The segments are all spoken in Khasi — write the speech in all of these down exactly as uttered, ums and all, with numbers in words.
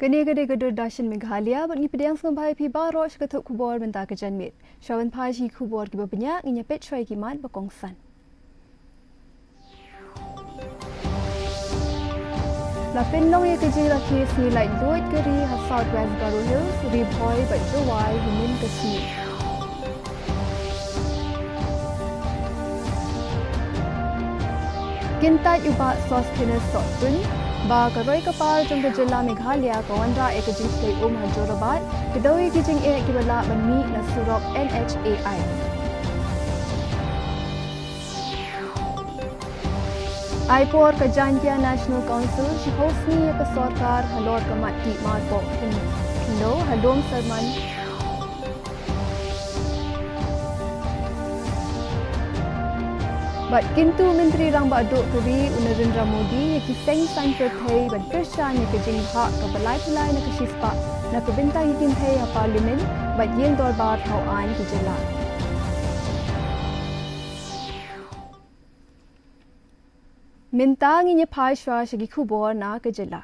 Kane ka dei ka Doordarshan Meghalaya, bad ngi pdiang sngewbha ïa phi baroh sha ka thup khubor mynta ka janmiet. Shuwa ban phai sha ki khubor kiba bniah, ngin ïa peit shuwa ïa ki mat ba kongsan. La pynlong ïa ka jingrakhe sngi laitluid ka ri ha South West Garo Hills, Ri Bhoi bad Jowai hynnin ka sngi. Kyntait u Bah Sosthenes Sohtun ba ka roi ka par jong ka jylla Meghalaya ka wanrah ïa ka jingshlei um ha Jorabat, ka dei ïa ki jingeh kiba lah ban mih na surok N H A I. Ai por ka Jaintia National Council shiphew sngi ïa ka sorkar halor ka mat tih marpoh khyndew ha Lum Sarman. Bad kyntu u Myntri Rangbah Duh ka ri u Narendra Modi ïa ki seng saiñ pyrthei ban kyrshan ïa ka jingbhah kaba lai phew lai na ka shispah na ka bynta ki kynthei ha Parliament bad ïing dorbar thaw aiñ ki jylla. Mynta ngin ïa phai shuwa sha ki khubor na ka jylla.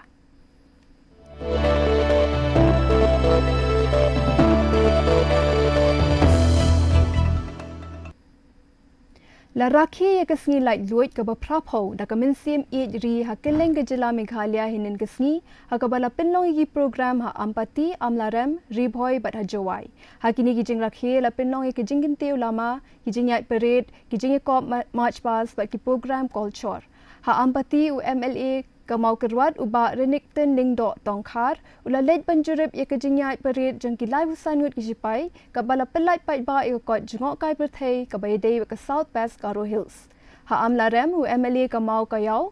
La rakhe ïa ka sngi laitluid kaba phraphew da ka mynsiem ïeid ri ha kylleng ka jylla Meghalaya hynnin ka sngi, ha kaba la pynlong ïa ki program ha Ampati, Amlarem, Ri Bhoi bad ha Jowai. Ha kine ki jingrakhe la pynlong ïa ki jingkyntiew lama, ki jingïaid parade, ki jingïakop ma-, march past bad ki program culture. Ha Ampati u M L A ka Mawkyrwat u Bah Renikton Lyngdoh Tongkhar u la leit ban jurip ïa ka jingïaid parade jong ki laiphew san ngut ki shipai, kaba la pyllait paidbah ïa ka kot jngohkai pyrthei kaba ïadei bad ka South West Garo Hills. Ha Amlarem u M L A ka Mawkaiaw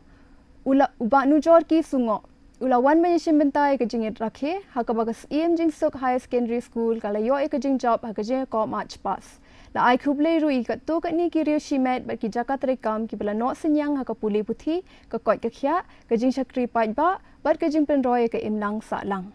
u la, u Bah Nujorki Sungoh u la wan ban ïashim bynta ïa ka jingïaid rakhe, ha kaba ka Syiem Jingsuk Higher Secondary School ka la ïoh ïa ka jingjop ha ka jingïakop march past. La ai khublei ruh ïa katto katne ki riew shimet bad ki jaka treikam kiba la noh synñiang ha ka pule puthi, ka koit ka khiah, ka jingshakri paidbah bad ka jingpynroi ïa ka imlang sahlang.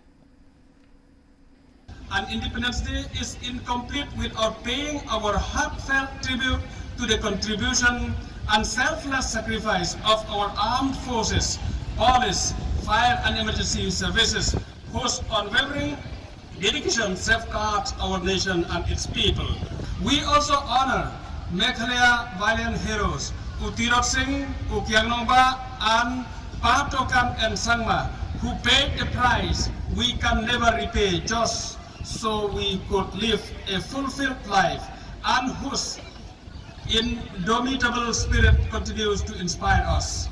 An Independence Day is incomplete without paying our heartfelt tribute to the contribution and selfless sacrifice of our armed forces, police, fire and emergency services, whose unwavering dedication safeguards our nation and its people. We also honor Meghalaya valiant heroes, U Tirot Singh, U Kiang Nangbah, and Pa Tokan N Sangma, who paid the price we can never repay just so we could live a fulfilled life, and whose indomitable spirit continues to inspire us.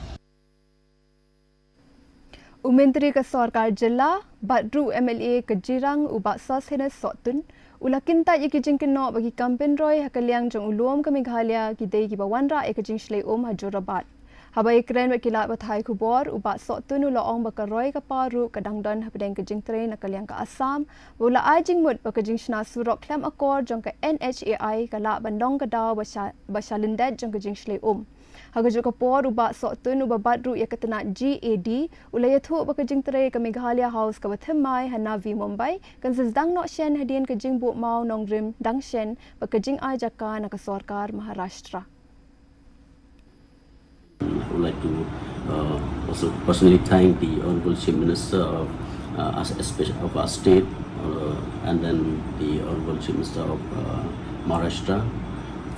U Myntri ka Sorkar Jylla bad ruh M L A ka Jirang u Bah Sosthenes Sohtun u la kyntait ïa ki jingkynnoh ba ki kam pynroi ha ka liang jong u lum ka Meghalaya ki dei kiba wanrah ïa ka jingshlei um ha Jorabat. Haba ïakren bad ki lad pathai khubor, u Bah Sohtun u la ong ba ka roi ka par ruh ka dang don hapdeng ka jingtrei na ka liang ka Assam, ba u la ai jingmut ba ka jingshna surok khlem akor jong ka N H A I ka lah ban long ka daw ba sha, ba sha lyndet jong ka jingshlei um. Ha kajuh ka por u Bah Sohtun uba bat ruh ïa ka tnat G A D u la ïathuh ba ka jingtrei ka Meghalaya House kaba thymmai ha Navi Mumbai kan sa sdang noh shen hadien ka jingbuh maw nongrim dang shen bad ka jingai jaka na ka sorkar Maharashtra. I would like to, uh, also personally thank the Honorable Chief Minister of, uh, us, especially of our state, uh, and then the Honorable Chief Minister of, uh, Maharashtra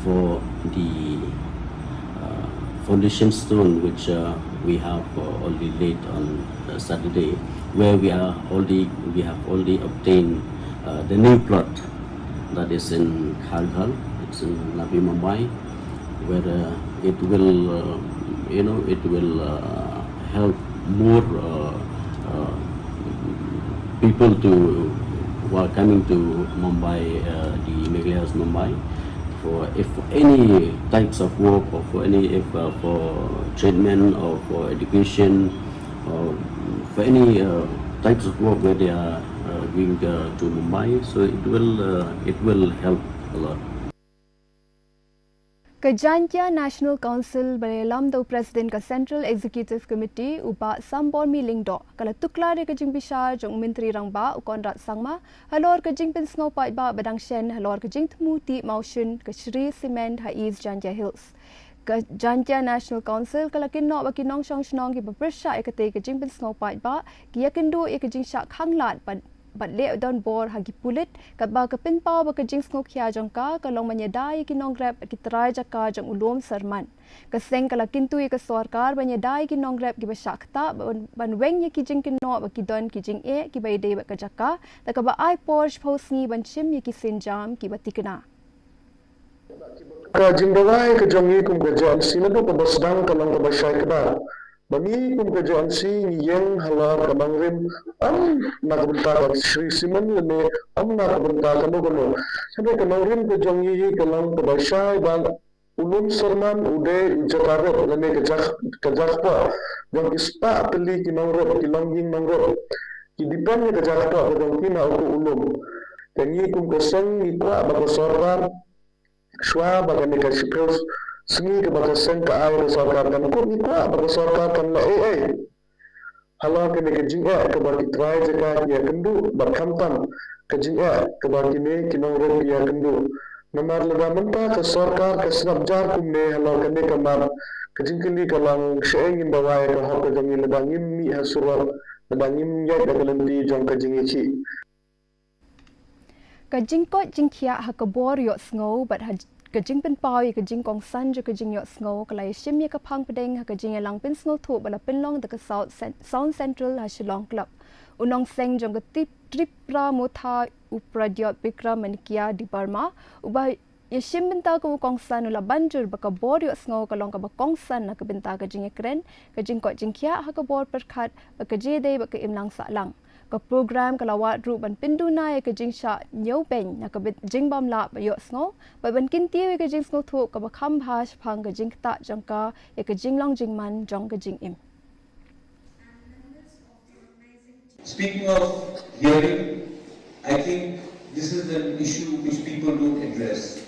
for the, uh, foundation stone which, uh, we have, uh, already laid on, uh, Saturday, where we are already, we have already obtained, uh, the new plot that is in Kharghar. It's in Navi Mumbai, where, uh, it will, uh, you know, it will, uh, help more, uh, uh, people to, who are coming to Mumbai, uh, the Meghalaya's Mumbai, for if any types of work or for any, if, uh, for treatment or for education or for any, uh, types of work where they are, uh, going, uh, to Mumbai. So it will, uh, it will help a lot. Ka Jaintia National Council ba la ïalam da u President ka Central Executive Committee u Bah Sambormi Lyngdoh ka la tuklar ïa ka jingbishar jong u Myntri Rangbah u Conrad Sangma halor ka jingpynsngew paidbah ba dang shen halor ka jingthmu tih mawshun ka Shree Cement ha East Jaintia Hills. Ka Jaintia National Council ka la kynnoh ba ki nongshong shnong kiba pyrshah ïa katei ka jingpynsngew paidbah ki ïakynduh ïa ka jingshah khanglad bad, bad leh donbor ha ki pulit, katba ka pynpaw ba ka jingsngewkhia jong ka ka long ban ïada ïa ki nongrep bad ki trai jaka jong u lum Serman. Ka seng ka la kyntu ïa ka sorkar ban ïada ïa ki nongrep kiba shah ktah ban, ban weng ïa ki jingkynnoh ba ki don ki jingeh kiba ïadei bad ka jaka, da kaba ai por shiphew sngi ban shim ïa ki sienjam kiba thikna. Ka jingdawa ka jong ngi kum ka J N C naduh kaba sdang ka long kaba shai kdar. Ba ngi kum ka J N C ngi ïeng halor ka nongrim, ym na ka bynta ka Shree Cement lane ym na ka bynta kano kano. Hynrei ka nongrim ka jong ngi ka long kaba shai ba u lum Serman u dei u jaka rep lane ka jak-, ka jakpoh jong ki spah tylli ki nongrep, ki longïing nongrep. Ki depend ïa ka jakpoh ka jong ki na uto u lum. Te ngi kum ka seng ngi kwah ba ka sorkar, shuwa ba kane ka shiphew sngi kaba ka seng ka ai ka sorkar kan kut, ngi kwah ba ka sorkar kan leh ei ei halor kane ka jingeh kaba ki trai jaka ki ïakynduh, bad khamtam ka jingeh kaba kine ki nongrep ki ïakynduh. Namar lada mynta ka sorkar ka sngap jar kumne halor kane ka mat, ka jingkylli ka long shaei ngin dawa ïa ka hok ka jong ngi lada ngim mih ha surok, lada ngim ïaid da ka lynti jong ka jingïakhih. Ka jingkoit jingkhiah ha ka bor ïohsngew bad ha ka jingpynpaw ïa ka jingkongsan jong ka jingïohsngew ka la ïashim ïa ka phang pdeng ha ka jingïalang pynsngewthuh ba la pynlong da ka South Cen-, Sound Central ha Shillong Club. U nongseng jong ka Tip-, Tripura Motha u Pradyot Bikram Manikya Debbarma, uba ïashim bynta kum u kongsan u la ban jur ba ka bor ïohsngew ka long kaba kongsan na ka bynta ka jingïakren, ka jingkoit jingkhiah ha ka bor pyrkhat bad ka jingïadei bad ka imlang sahlang. Ka program ka la wad ruh ban pynduna ïa ka jingshah ñiewbeiñ na ka byn-, jingbymlah ba ïohsngew, bad ban kyntiew ïa ka jingsngewthuh kaba kham bha shaphang ka jingktah jong ka ïa ka jinglong jingman jong ka jingim. Speaking of hearing, I think this is an issue which people don't address.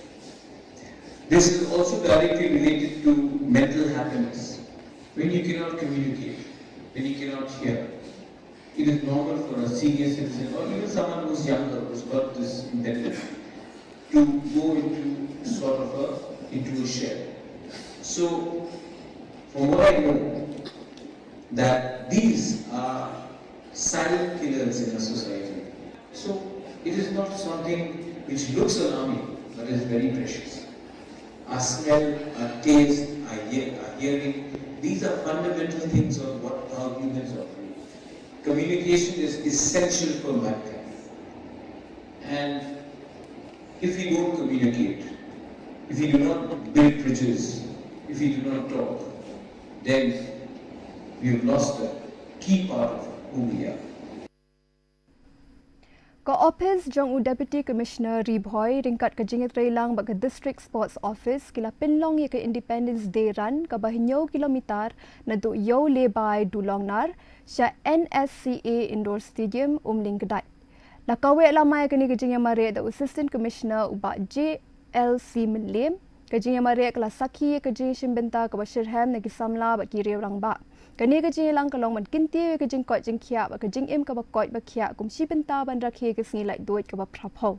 This is also directly related to mental happiness. When you cannot communicate, when you cannot hear, it is normal for a senior citizen or even someone who's younger, who's got this impediment, to go into sort of a, into a shell. So, from what I know, that these are silent killers in a society. So, it is not something which looks alarming, but is very precious. Our smell, our taste, our, hear, our hearing, these are fundamental things of what, how humans operate. Communication is essential for mankind. And if we don't communicate, if we do not build bridges, if we do not talk, then we have lost a key part of who we are. Ka ophis jong u Deputy Commissioner Ri Bhoi ryngkat ka jingïatreilang bad ka District Sports Office ki la pynlong ïa ka Independence Day Run kaba hynñiew kilometer naduh Ïew Lebai Dulongnar sha N S C A Indoor Stadium, Umling Kdait. La kaweh lama ïa kane ka jingïamareh da u Assistant Commissioner u Bah J L C Mylliem. Ka jingïamareh ka la sakhi ïa ka jingïashim bynta kaba shitrhem na ki samla bad ki riew rangbah. Kane ka jingïalang ka long ban kyntiew ïa ka jingkoit jingkhiah bad ka jingim kaba koit ba khiah kum shi bynta ban rakhe ïa ka sngi laitluid kaba phraphew.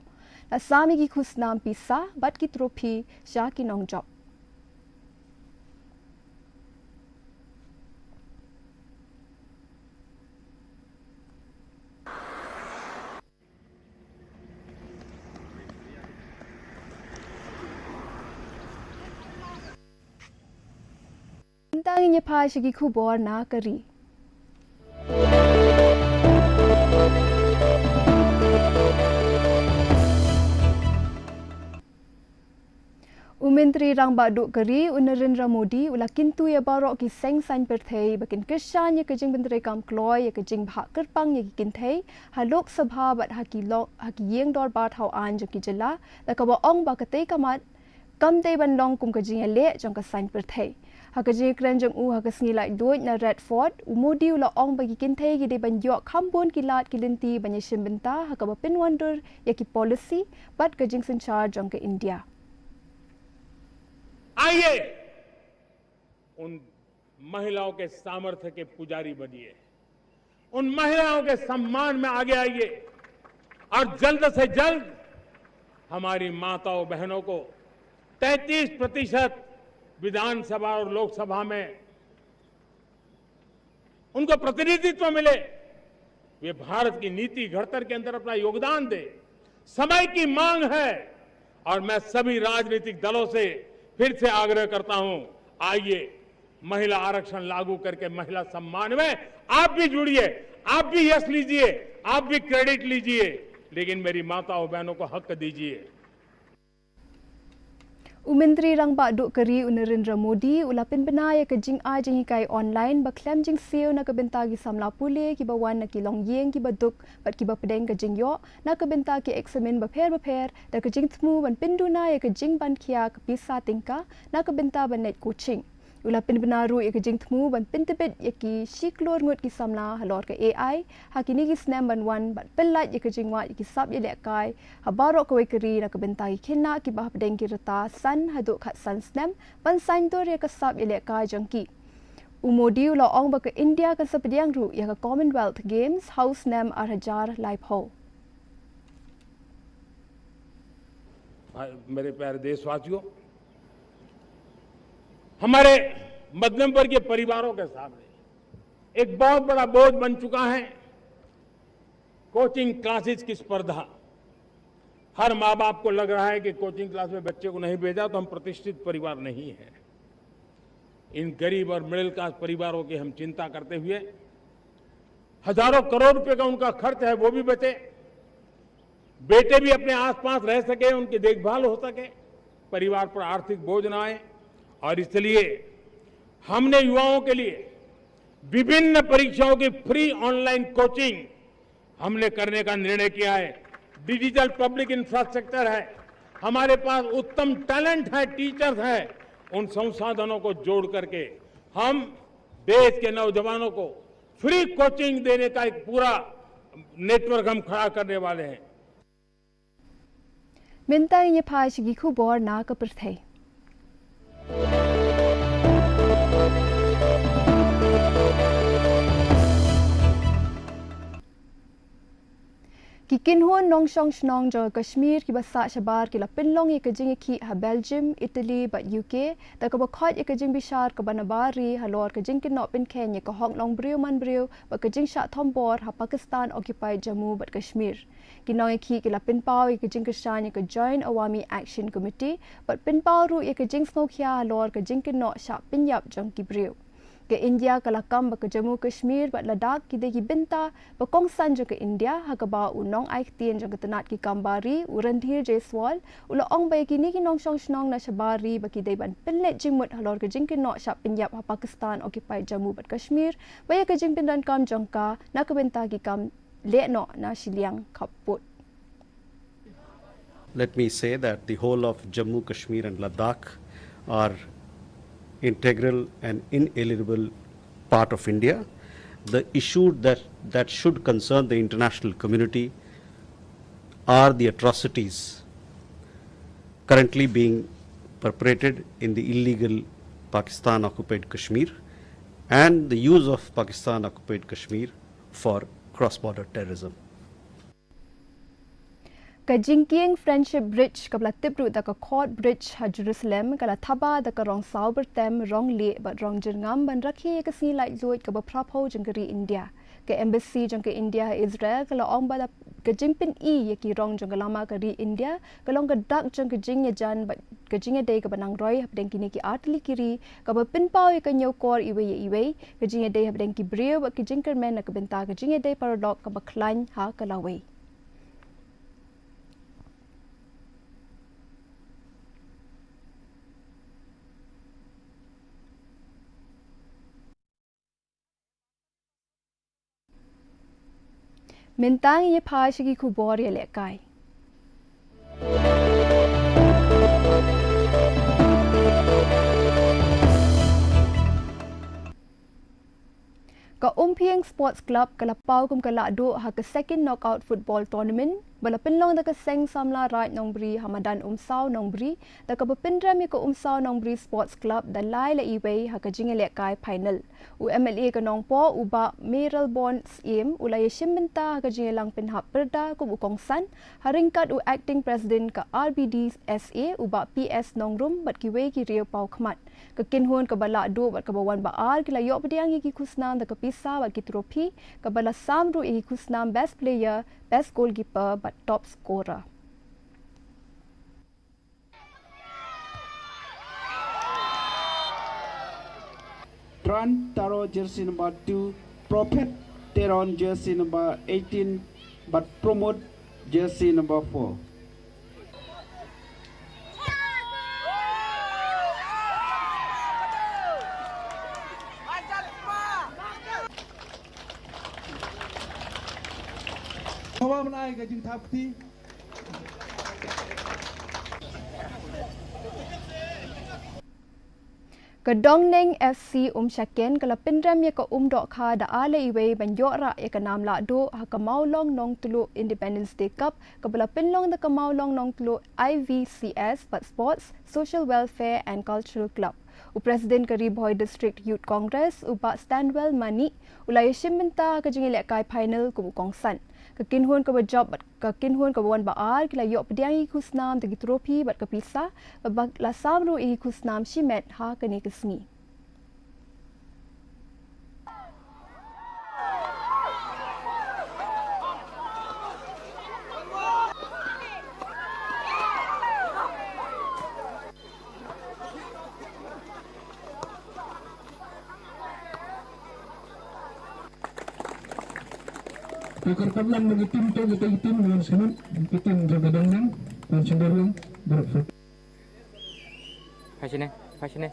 La sam ïa ki khusnam pisa bad ki trophy sha ki nongjop. Mynta ngin ïa phai sha ki khubor na ka ri. U Myntri Rangbah Duh ka ri, u Narendra Modi, u la kyntu ïa baroh ki seng saiñ pyrthei ba kin kyrshan ïa ka jingpyntreikam kloi ïa ka jingbhah kyrpang ïa ki kynthei ha Lok Sabha bad ha ki lo-, ha ki ïing dorbar thaw aiñ jong ki jylla, da kaba ong ba katei ka mat kam dei ban long kum ka jingïaleh jong ka saiñ pyrthei. Ha ka jingïakren jong u ha ka sngi laitluid na Red Fort, u Modi u la ong ba ki kynthei ki dei ban ïoh kham bun ki lad ki lynti ban ïashim bynta ha kaba pynwandur ïa ki policy bad ka jingsynshar jong ka India. आइए, उन महिलाओं के सामर्थ्य के पुजारी बनिए, उन महिलाओं के सम्मान में आगे आइए और जल्द से जल्द हमारी माताओं बहनों को तैंतीस प्रतिशत विधानसभा और लोकसभा में उनको प्रतिनिधित्व मिले, वे भारत की नीति घड़तर के अंदर अपना योगदान दे। समय की मांग है और मैं सभी राजनीतिक दलों से फिर से आग्रह करता हूं, आइए, महिला आरक्षण लागू करके महिला सम्मान में आप भी जुड़िए, आप भी यश लीजिए, आप भी क्रेडिट लीजिए, लेकिन मेरी माताओं बहनों को हक दीजिए। U Myntri Rangbah Duh ka Ri u Narendra Modi u la pynbna ïa ka jingai jinghikai online ba khlem jingsiew na ka bynta ki samla pule kiba wan na ki longïing kiba duk bad kiba pdeng ka jingïoh na ka bynta ki eksamin bapher bapher da ka jingthmu ban pynduna ïa ka jingban khia ka pisa tyngka na ka bynta ban leit coaching. U la pynbna ruh ïa ka jingthmu ban pyntbit ïa ki shi klur ngut ki samla halor ka A I ha kine ki snem ban wan bad pynlait ïa ka jingwad ïa ki sap ïalehkai ha baroh kawei ka ri na ka bynta ki khynnah kiba hapdeng ki rta san haduh khatsan snem ban saiñdur ïa ka sap ïalehkai jong ki. U Modi u la ong ba ka India kan sa pdiang ruh ïa ka Commonwealth Games ha u snem ar hajar laiphew. मेरे प्यारे देशवासियों, हमारे मध्यम वर्गीय परिवारों के सामने एक बहुत बड़ा बोझ बन चुका है कोचिंग क्लासेस की स्पर्धा। हर माँ बाप को लग रहा है कि कोचिंग क्लास में बच्चे को नहीं भेजा तो हम प्रतिष्ठित परिवार नहीं है। इन गरीब और मिडिल क्लास परिवारों की हम चिंता करते हुए हजारों करोड़ रुपए का उनका खर्च है, वो भी बचे, बेटे भी अपने आसपास रह सके, उनकी देखभाल हो सके, परिवार पर आर्थिक बोझ ना आए। और इसलिए हमने युवाओं के लिए विभिन्न परीक्षाओं की फ्री ऑनलाइन कोचिंग हमने करने का निर्णय किया है। डिजिटल पब्लिक इंफ्रास्ट्रक्चर है, हमारे पास उत्तम टैलेंट है, टीचर्स हैं, उन संसाधनों को जोड़ करके हम देश के नौजवानों को फ्री कोचिंग देने का एक पूरा नेटवर्क हम खड़ा करने वाले हैं। Mynta ngin ïa phai sha ki khubor na ka pyrthei. Ki kynhun nongshong shnong jong ka Kashmir kiba sah shabar ki la pynlong ïa ka jingïakhih ha Belgium, Italy bad U K da kaba khot ïa ka jingbishar kaba nabar ri halor ka jingkynnoh pynkheiñ ïa ka hok long briew man briew bad ka jingshah thombor ha Pakistan occupied Jammu bad Kashmir. Ki nongïakhih ki la pynpaw ïa ka jingkyrshan ïa ka Joint Awami Action Committee bad pynpaw ruh ïa ka jingsngewkhia halor ka jingkynnoh shah pynïap jong ki briew. Ka India ka la kam ba ka Jammu Kashmir bad Ladakh ki dei ki bynta ba kongsan jong ka India, ha kaba u nongai ktien jong ka tnat ki kam bar ri u Randhir Jaiswal u la ong ba ïa kine ki nongshong shnong na shabar ri ba ki dei ban pynleit jingmut halor ka jingkynnoh shah pynïap ha Pakistan occupied Jammu bad Kashmir, ba ïa ka jingpyndonkam jong ka na ka bynta ki kam lehnoh na shiliang khappud. Let me say that the whole of Jammu, Kashmir and Ladakh are integral and inalienable part of India. The issue that, that should concern the international community are the atrocities currently being perpetrated in the illegal Pakistan occupied Kashmir and the use of Pakistan occupied Kashmir for cross-border terrorism. Ka jingkieng Friendship Bridge kaba la tip ruh da ka Court Bridge ha Jerusalem ka la thaba da ka rong saw byrtem, rong lieh bad rong jyrngam ban rakhe ïa ka sngi laitluid kaba phraphew jong ka ri India. Ka Embassy jong ka India ha Israel ka la ong ba la ka jingpyni ïa ki rong jong ka lama ka ri India ka long ka dak jong ka jingïajan bad ka jingïadei kaba nang roi hapdeng kine ki artylli ki ri, kaba pynpaw ïa ka ñiewkor iwei ïa iwei, ka jingïadei hapdeng ki briew bad ka jingkyrmen na ka bynta ka jingïadei paralok kaba khlaiñ ha ka lawei. Mynta ngin ïa phai sha ki khubor ïalehkai. Ka Umphieng Sports Club ka la paw kum ka lahduh ha ka second knockout football tournament ba la pynlong da ka Seng Samla Raid Nongbri ha madan Umsaw Nongbri, da kaba pynrem ïa ka Umsaw Nongbri Sports Club da lai la iwei ha ka jingïalehkai final. U M L A ka Nongpoh, u Bah Mayralborn Syiem, u la ïashim bynta ha ka jingïalang pynhap pyrda kum u kongsan, ha ryngkat u Acting President ka R B D S A, u Bah P S Nongrum, bad kiwei ki riew paw khmat. Ka kynhun kaba lah duh bad kaba wan ba ar ki la ïoh pdiang ïa ki khusnam da ka pisa bad ki trophy, kaba la sam ruh ïa ki khusnam Best Player, Best Goalkeeper bad Top Scorer. Tran Taro jersey number two, Prophet Teron jersey number eighteen, bad Pramod jersey number four. Hawa menai ka jingthap kti. Ka Dongneng F C Umshaken ka la pynrem ïa ka Umdohkha da ar la iwei ban ïoh rah ïa ka nam lah duh ha ka Mawlong Nongtluh Independence Day Cup, kaba la pynlong da ka Mawlong Nongtluh I V C S bad Sports, Social Welfare and Cultural Club. U President ka Ri Bhoi District Youth Congress, u Bah Stanwell Manik, u la ïashim bynta ha ka jingïalehkai final kum u kongsan. Ka kynhun kaba jop bad ka kynhun kaba wan ba ar ki la ïoh pdiang ïa ki khusnam da ki trophy bad ka pisa, bad la sam ruh ïa ki khusnam shimet ha kane ka sngi. Ka kyrpad lang na ki tim to, kita ki tim ngan sngewbha, ki tim jong ka Dongneng, ngan sngewbha lang, baroh. Phai shane, phai shane.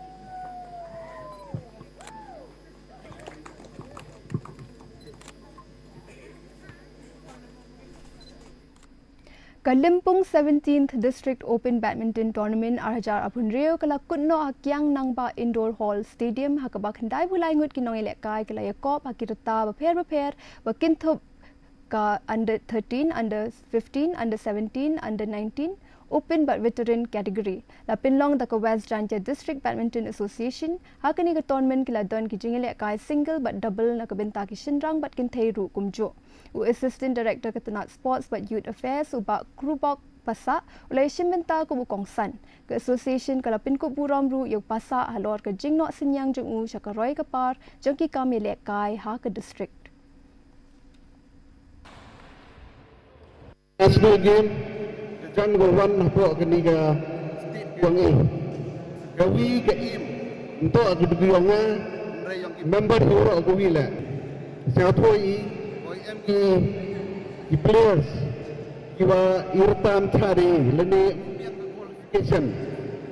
Ka Lympung seventeenth District Open Badminton Tournament ar hajar arphew hynriew ka la kut noh ha Kiang Nangbah Indoor Hall Stadium, ha kaba khyndai phew lai ngut ki nongïalehkai ki la ïakop ha ki rta bapher bapher ba kynthup ka under thirteen, under fifteen, under seventeen, under nineteen, open bad veteran category. La pynlong da ka West Jaiñtia District Badminton Association. Ha kane ka tournament ki la don ki jingïalehkai single bad double na ka bynta ki shynrang bad kynthei ruh kumjuh. U Assistant Director ka tnat Sports bad Youth Affairs, u Bah Krubok Passah, u la ïashim bynta kum u kongsan. Ka association ka la pynkup burom ruh ïa u Passah halor ka jingnoh synñiang jong u sha ka roi ka par jong ki kam ïalehkai ha ka district. National Game, ka jingwan hapoh kane ka state jong i. Kawi ka im, nto ka degi jong nga, member hi waroh kawi leh. Sngewthuh i, em ki, ki players, kiwa i rta mynta de, lane qualification,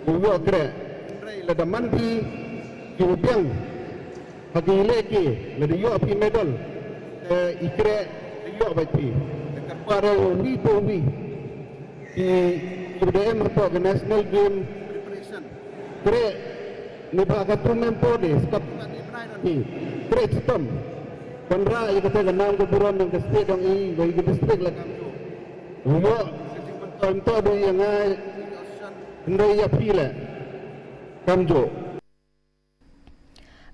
u ïoh kreh, lada man phi, kiwa biang, ha ki lehke, lada ïoh phi medal, te i kreh, te ïoh bad phi. Te kyrpad ïa uwi pa uwi. Ki, kiba da em hapoh ka National Game preparation. Kreh, neibhah ka tournament por de, skop. Kreh chitom. Ban rah ïa kata ka nam ka burom jong ka state jong i, bad ïa ka district la kam. U ïoh, ka jingmyntoi mynta du ïa nga, hynrei ïa phi leh. Kamjuh.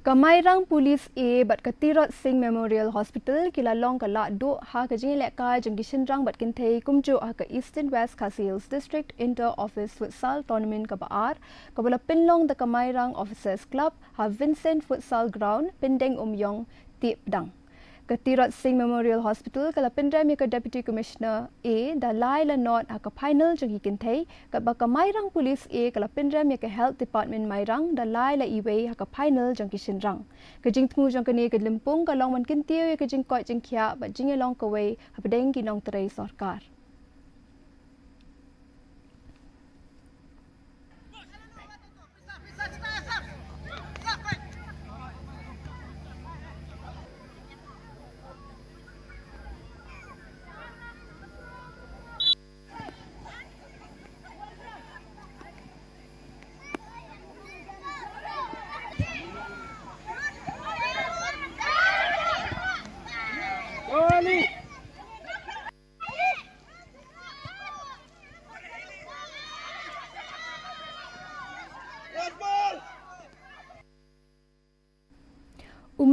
Ka Mairang Police A bad ka Tirot Sing Memorial Hospital ki la long ka lah duh ha ka jingïalehkai jong ki shynrang bad kynthei kumjuh ha ka Eastern West Khasi Hills District Inter Office Futsal Tournament kaba ar, kaba la pynlong da ka Mairang Officers Club ha Vincent Futsal Ground, Pyndengumiong, Tipdang. Ka Tirot Sing Memorial Hospital ka la pynrem ïa ka Deputy Commissioner A da lai la nod ha ka final jong ki kynthei, katba ka Mairang Police A ka la pynrem ïa ka Health Department Mairang da lai la iwei ha ka final jong ki shynrang. Ka jingthmu jong kane ka lympung ka long ban kyntiew ïa ka jingkoit jingkhiah bad jingïalong kawei hapdeng ki nongtrei sorkar.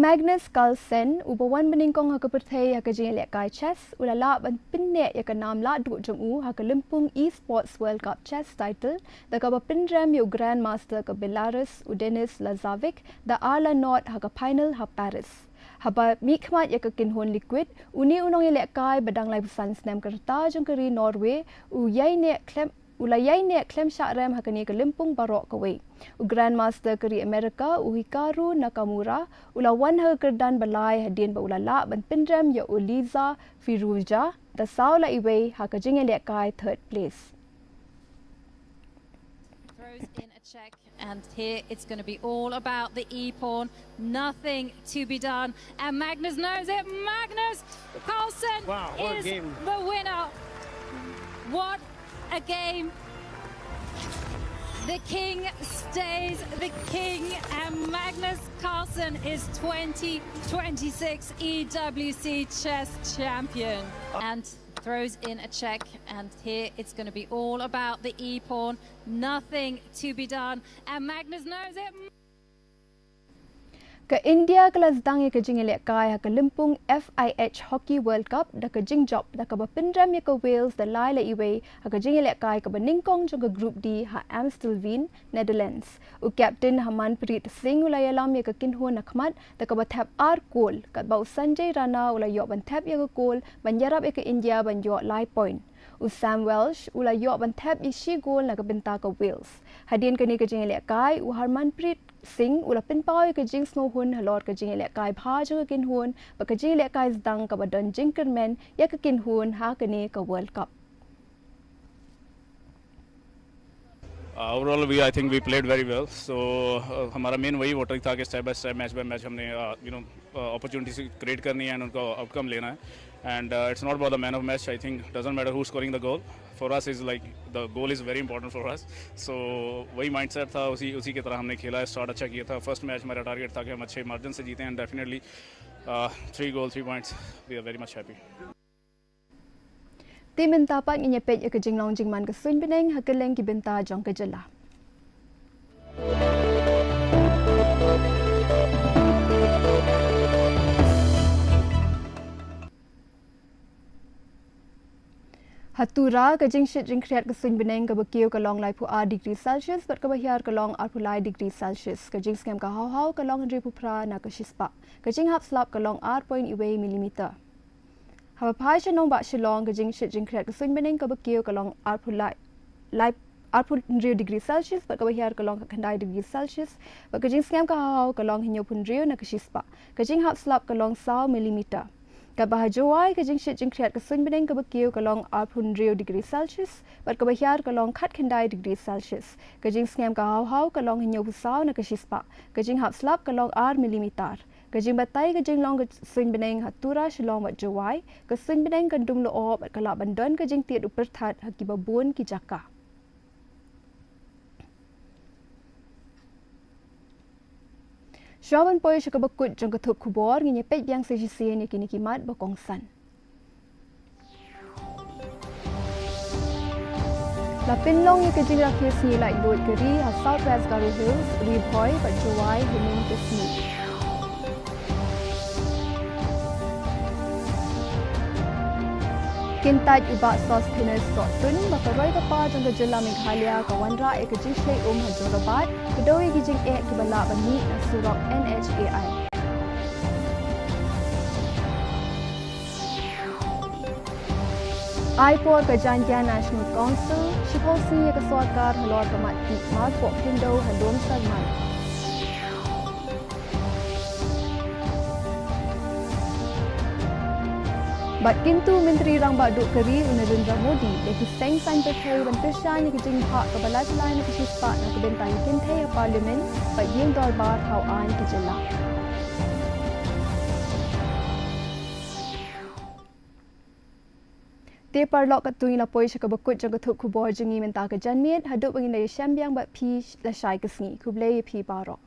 Magnus Carlsen, uba wan banyngkong ha ka pyrthei ha ka jingïalehkai chess, u la lah ban pynneh ïa ka nam lahduh jong u ha ka lympung Esports World Cup Chess Title da kaba pynrem ïa u Grandmaster ka Belarus, u Denis Lazovic, da ar la nod ha ka final ha Paris. Haba mihkhmat ïa ka kynhun Liquid, une u nongïalehkai ba dang laiphew san snem ka rta jong ka ri Norway, u ïaineh khlem u la ïaineh khlem shah rem ha kane ka lympung baroh kawei. U Grandmaster ka ri America, u Hikaru Nakamura, u la wan ha ka kyrdan ba lai hadien ba u la lah ban pynrem ïa u Liza Firouzja da saw la iwei ha ka jingïalehkai third place. Throws in a check, and here it's going to be all about the e pawn. Nothing to be done, and Magnus knows it. Magnus Carlsen Wow, what a is game. The winner. What a game. The king stays the king, and Magnus Carlsen is twenty twenty-six E W C chess champion. And throws in a check, and here it's going to be all about the e pawn. Nothing to be done, and Magnus knows it. Ka India ka la sdang ïa ka jingïalehkai ha ka lympung F I H Hockey World Cup da ka jingjop da kaba pynrem ïa ka Wales da lai la iwei ha ka jingïalehkai kaba nyngkong jong ka Group D ha Amstelveen, Netherlands. U Captain Harmanpreet Singh u la ïalam ïa ka kynhun na khmat da kaba thep ar kol, katba u Sanjay Rana u la ïoh ban thep ïa ka kol ban ïarap ïa ka India ban ïoh lai point. U Sam Welsh u la ïoh ban thep ïa shi kol na ka bynta ka Wales. Hadien kane ka jingïalehkai, u Harmanpreet Singh u la pynpaw ïa ka jingsngewhun halor ka jingïalehkai bha jong ka kynhun bad ka jingïalehkai sdang kaba don jingkyrmen ïa ka kynhun ha kane ka World Cup. Uh, overall, we I think we played very well. So uh, हमारा मेन वही मोटिव था कि step by step, match by match हमने यू नो अपॉर्चुनिटीज क्रिएट करनी है एंड उनको आउटकम लेना है. And uh, it's not about the man of match. I think doesn't matter who's scoring the goal. For us is like the goal is very important for us. So वही माइंडसेट था, उसी उसी की तरह हमने खेला है. स्टार्ट अच्छा किया था. फर्स्ट मैच हमारा टारगेट था कि हम अच्छे मार्जिन से जीते, and definitely three goal, three points, we are very much happy. Te mynta pat ngin ïa peit ïa ka jinglong jingman ka suiñ bneng ha kylleng ki bynta jong ka jylla. Ha Tura, ka jingshit jingkhriat ka suiñ bneng kaba kiew ka long laiphew ar degree Celsius bad kaba hiar ka long arphew lai degree Celsius. Ka jingsngem ka hawhaw ka long hynriewphew phra na ka shispah. Ka jinghap slap ka long ar point iwei millimeter. Haba phai sha nongbah Shillong, ka jingshit jingkhriat ka suiñ bneng kaba kiew ka long arphew lai, lai, arphew hynriew degree Celsius bad kaba hiar ka long khatkhyndai degree Celsius bad ka jingsngem ka hawhaw ka long hynñiewphew hynriew na ka shispah. Ka jinghap slap ka long saw millimeter. Katba ha Jowai, ka jingshit jingkhriat ka suiñ bneng kaba kiew ka long arphew hynriew degree Celsius bad kaba hiar ka long khatkhyndai degree Celsius. Ka jingsngem ka hawhaw ka long hynñiewphew saw na ka shispah. Ka jinghap slap ka long ar millimeter. Ka jingbatai ka jinglong ka suiñ bneng ha Tura, Shillong bad Jowai. Ka suiñ bneng kan dum lyoh bad ka lah ban don ka jingtied u pyrthat ha kiba bun ki jaka. Shuwa ban poi sha kaba kut jong ka thup khubor, ngin ïa peit biang sa shisien ïa kine ki mat ba kongsan. La pynlong ïa ka jingrakhe sngi laitluid ka ri ha South West Garo Hills, Ri Bhoi bad Jowai hynnin ka sngi. Kyntait u Bah Sosthenes Sohtun ba ka roi ka par jong ka jylla Meghalaya ka wanrah ïa ka jingshlei um ha Jorabat, ka dei ïa ki jingeh kiba lah ban mih na surok N H A I. Ai por ka Jaintia National Council shiphew sngi ïa ka sorkar halor ka mat tih marpoh khyndew ha Lum Sarman. Bad kyntu Myntri Rangbah Duh ka ri u Narendra Modi ïa ki seng saiñ pyrthei ban kyrshan ïa ka jingbhah kaba lai tylli na ka shispah na ka bynta ki kynthei ha Parliament bad ïing dorbar thaw aiñ ka jylla. Te paralok, katto ngi la poi sha kaba kut jong ka thup khubor jong ngi mynta ka janmiet, haduh ba ngin da ïashem biang bad phi lashai ka sngi. Khublei ïa phi baroh.